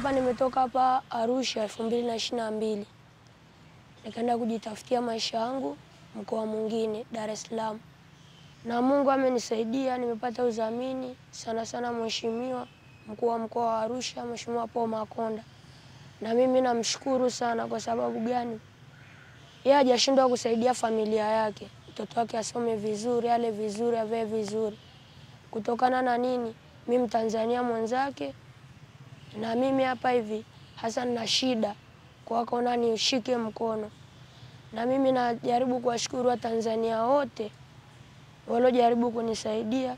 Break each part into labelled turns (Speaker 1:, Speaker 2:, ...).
Speaker 1: Hapa nimetoka hapa Arusha 2022. Nikaenda kujitafutia maisha yangu mkoa mwingine Dar es Salaam. Na Mungu amenisaidia, nimepata udhamini sana sana mheshimiwa mkuu wa mkoa wa Arusha, Mheshimiwa Paul Makonda. Na mimi namshukuru sana kwa sababu gani? Yeye hajashindwa kusaidia familia yake, mtoto wake asome vizuri, ale vizuri, avae vizuri. Kutokana na nini? Mimi Mtanzania mwenzake na mimi hapa hivi hasa nina shida, kwa kaona nishike mkono. Na mimi najaribu kuwashukuru Watanzania wote waliojaribu kunisaidia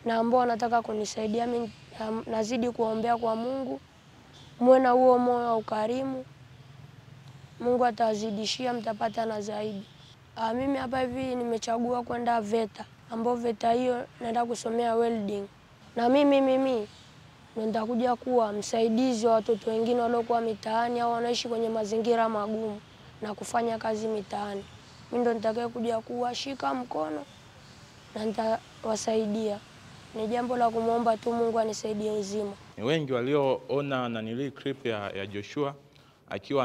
Speaker 1: na ambao wanataka kunisaidia. Mimi nazidi kuombea kwa Mungu, muwe na huo moyo wa ukarimu, Mungu atawazidishia, mtapata na zaidi. Mimi hapa hivi nimechagua kwenda VETA, ambao VETA hiyo naenda kusomea welding. Na mimi nitakuja kuwa msaidizi wa watoto wengine waliokuwa mitaani au wanaishi kwenye mazingira magumu na kufanya kazi mitaani. Mimi ndo nitakaye kuja kuwashika mkono na nitawasaidia. Ni jambo la kumuomba tu Mungu anisaidie uzima.
Speaker 2: Ni wengi walioona nanili clip ya Joshua akiwa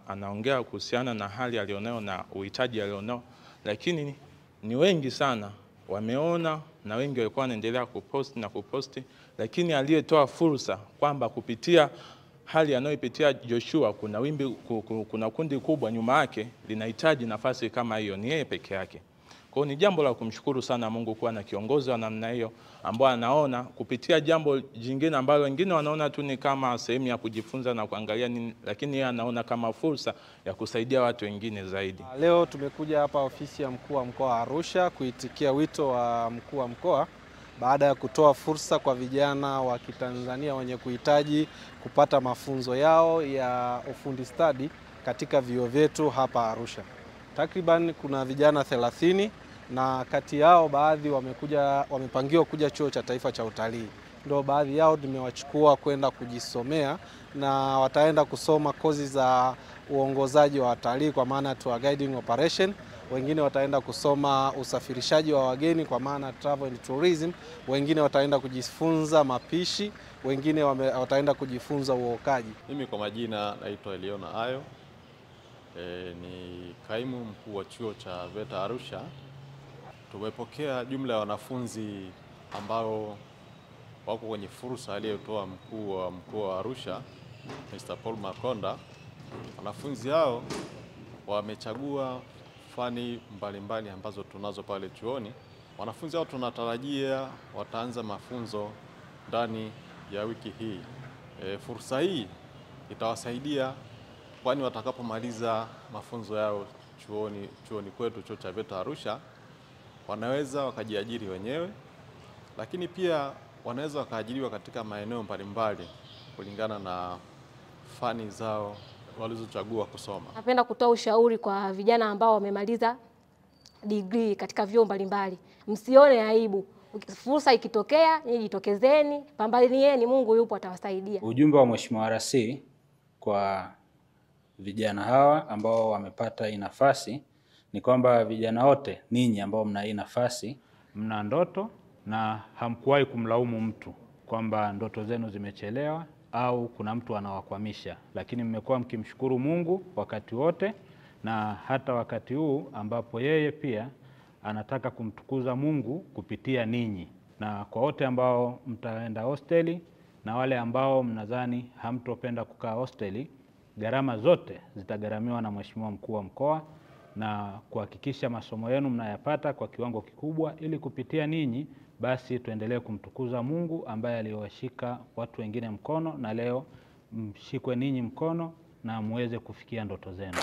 Speaker 2: anaongea kuhusiana na hali alionayo na uhitaji alionao, lakini ni wengi sana wameona na wengi walikuwa wanaendelea kuposti na kuposti, lakini aliyetoa fursa kwamba kupitia hali anayoipitia Joshua kuna wimbi, kuna kundi kubwa nyuma yake linahitaji nafasi kama hiyo, ni yeye peke yake. Kwa hiyo ni jambo la kumshukuru sana Mungu kuwa na kiongozi wa namna hiyo ambao anaona kupitia jambo jingine ambalo wengine wanaona tu ni kama sehemu ya kujifunza na kuangalia nini, lakini yeye anaona kama fursa ya kusaidia watu wengine zaidi.
Speaker 3: Leo tumekuja hapa ofisi ya mkuu wa mkoa wa Arusha kuitikia wito wa mkuu wa mkoa baada ya kutoa fursa kwa vijana wa Kitanzania wenye kuhitaji kupata mafunzo yao ya ufundi stadi katika vyuo vyetu hapa Arusha. Takriban kuna vijana 30 na kati yao baadhi wamepangiwa kuja Chuo cha Taifa cha Utalii. Ndio baadhi yao nimewachukua kwenda kujisomea na wataenda kusoma kozi za uongozaji wa watalii kwa maana tour guiding operation. Wengine wataenda kusoma usafirishaji wa wageni kwa maana travel and tourism, wengine wataenda kujifunza mapishi, wengine wataenda kujifunza uokaji.
Speaker 4: Mimi kwa majina naitwa Eliona Ayo. Ni kaimu mkuu wa chuo cha VETA Arusha. Tumepokea jumla ya wanafunzi ambao wako kwenye fursa aliyotoa mkuu wa mkoa wa Arusha Mr. Paul Makonda. Wanafunzi hao wamechagua fani mbalimbali ambazo tunazo pale chuoni. Wanafunzi hao tunatarajia wataanza mafunzo ndani ya wiki hii. Fursa hii itawasaidia kwani watakapomaliza mafunzo yao chuoni kwetu chuo cha VETA Arusha wanaweza wakajiajiri wenyewe, lakini pia wanaweza wakaajiriwa katika maeneo mbalimbali kulingana na fani zao walizochagua kusoma.
Speaker 5: Napenda kutoa ushauri kwa vijana ambao wamemaliza degree katika vyuo mbalimbali. Msione aibu. Fursa ikitokea, nyinyi jitokezeni, pambanieni, Mungu yupo atawasaidia.
Speaker 6: Ujumbe wa Mheshimiwa RC kwa vijana hawa ambao wamepata hii nafasi ni kwamba vijana wote ninyi ambao mna hii nafasi, mna ndoto na hamkuwahi kumlaumu mtu kwamba ndoto zenu zimechelewa au kuna mtu anawakwamisha, lakini mmekuwa mkimshukuru Mungu wakati wote na hata wakati huu ambapo yeye pia anataka kumtukuza Mungu kupitia ninyi. Na kwa wote ambao mtaenda hosteli na wale ambao mnadhani hamtopenda kukaa hosteli, gharama zote zitagharamiwa na Mheshimiwa Mkuu wa Mkoa na kuhakikisha masomo yenu mnayapata kwa kiwango kikubwa, ili kupitia ninyi basi tuendelee kumtukuza Mungu ambaye aliwashika watu wengine mkono, na leo mshikwe ninyi mkono na muweze kufikia ndoto zenu.